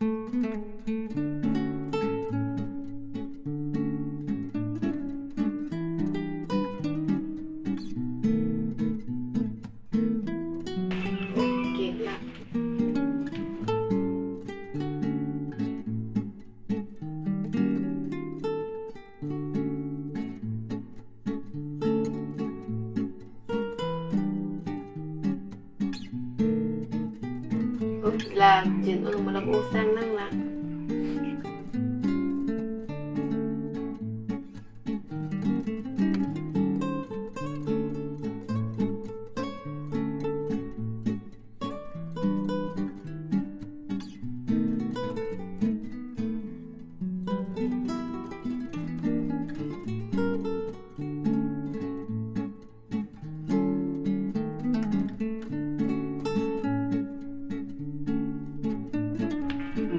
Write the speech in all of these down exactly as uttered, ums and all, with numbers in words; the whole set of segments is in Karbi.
Okay, la. Oh, la jin ong malak osang nang la.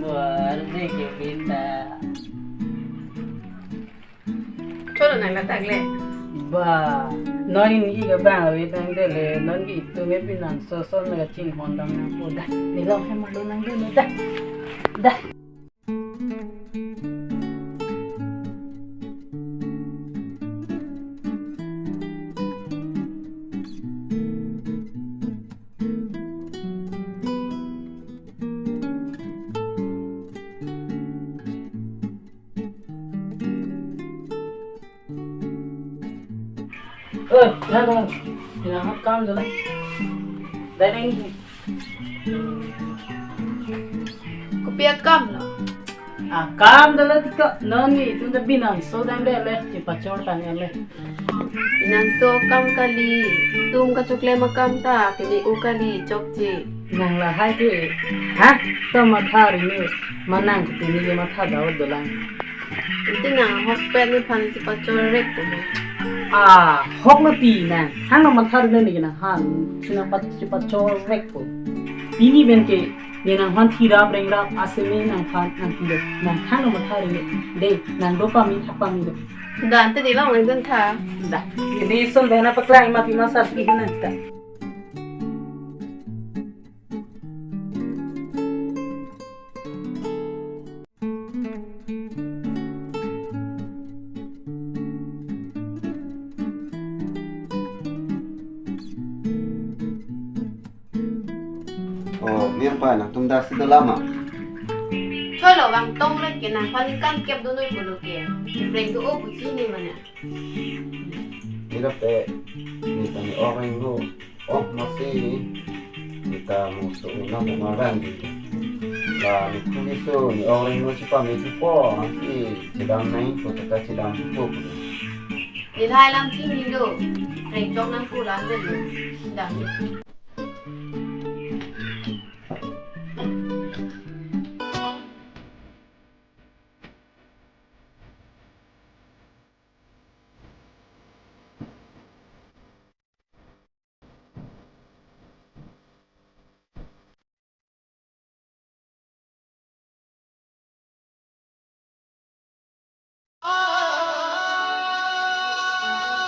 Buar deh ke kita. Cholo nang ladak le. Ba, non ini ke bang awi tang dele, non ke itum ke pinangso son na kachinghon dam nang po dah. Nilong hem malu nang dele dah. Dah. Eh, dah, dah. Dah, kam jalan. Dah, dah, ini. Kopi akam lo? Akam jalan tika, non ni, itum ta pinangso dam dele, chepachor tang dele. Pinangso akam kali, itum kachoklem akam ta, keme-o kali, chokche. Nang lahai ke, ha? Ta matha ri ne, manang ke ne ke matha dau dolang. Ante nang ahokpet nephan si pachorek tu me. Ah, hok mati nang. Hang nang matha ri ne ke nang han. Si nang pat si pachorek po. Pini pen ke ne nangphan thirap rengrap aseme nangphan nang pilo. Nang hang nang matha ri ne. Dei, nang do pame thak pame do. Dah, ante dilong nang dun tha. Dah. Dei, son bena paklang ma pima sar pi nang ta. Oh, mir pa, nangtum dak si dolang ma? Cholo, vangtong le ke nangphan ningkan kep dunoi pulo ke. Reng do-o puji ne mane. Ira pe, ne ta ne-ok renglo, ok masi, ne ta muso una mo marang di. La ne kuli so, ne-ok renglo chipame chupo, ansi chedam nangpo, ta chedam po. Ne lahai alam chinilo, rengchok nangpo lang delo. Dam ne.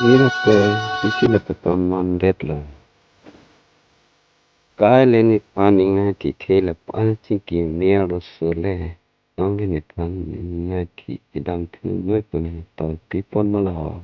Ira pe, isi le peton mandet lo. Kai le nephan ingnai ti the le pan chingki ner lo so le. Nang ke nephan ingnai ti kedam thu noi pun to pi pon ma lo.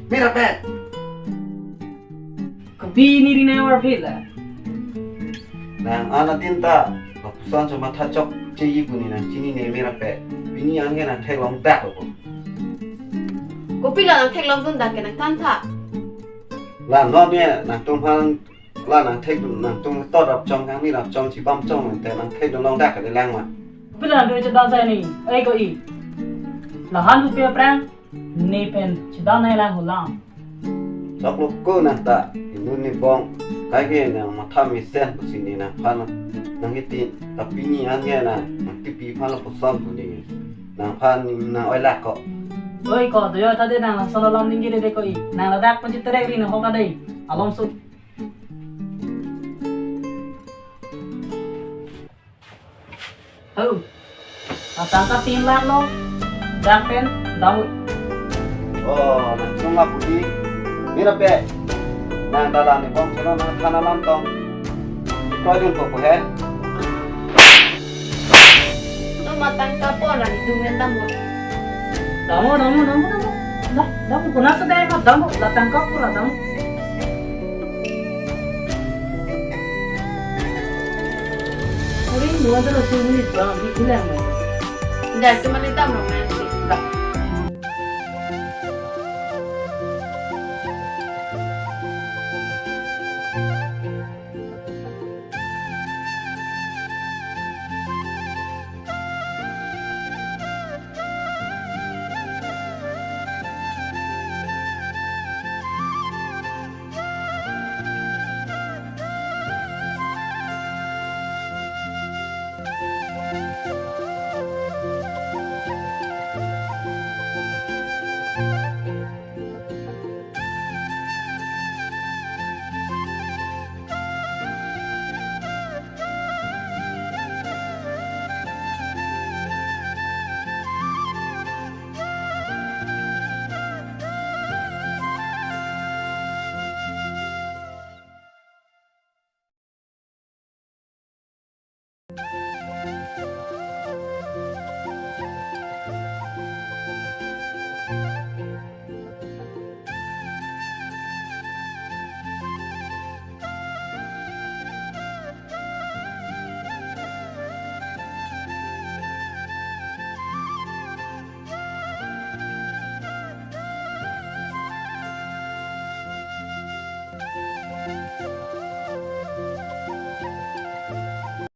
Mira pet. Kopi ne ri nang var phila. Nang ana din ta, lapuson cho matha chokche ji pu ne nang chinine mira pet. Pini an ke nang theklong dak lo. Kopilo nang theklong dun dak ke nangthan tha. La non ne nangtum aphan la nang thek nangtum tot rap chong kangni rap chong chibam chong te nang thekdun long dak ke lang ma. Kopilo nang dun chedam sai ni, ei ko i. La han lu pe prang. Ne pen chedam nai lang ho lang. Choklo ko nang ta, inut ne bong, kai ke nang matha mesen pusi ne nangphan, nang hiti, tapi ne an ke nang, nang tipi aphan lapuson pu ne, nangphan ne nang oi lak ko. Oi ko, doyo ta de nang lason alam ningje de ko i. Nang ladak pen cheterek ri nang ho ka dei. Alom su. Ho. Atangka tin lakh lo. Dak pen, dam. Oh, nang sung lapu di. Mira pe. Nang dalan ni bom sono nang thana lam tong. Kroidun ko ko he. Nom atangka pon ra ni dum en dam mo. Dam mo, dam mo, dam mo, dam mo. Dah, dam mo, kuna sa dai ma, dam mo, la tangka pura, dam mo. Ari, nuan dalo sini, dam, di kulang mo. Dah, cuma ni dam mo, man. Dah.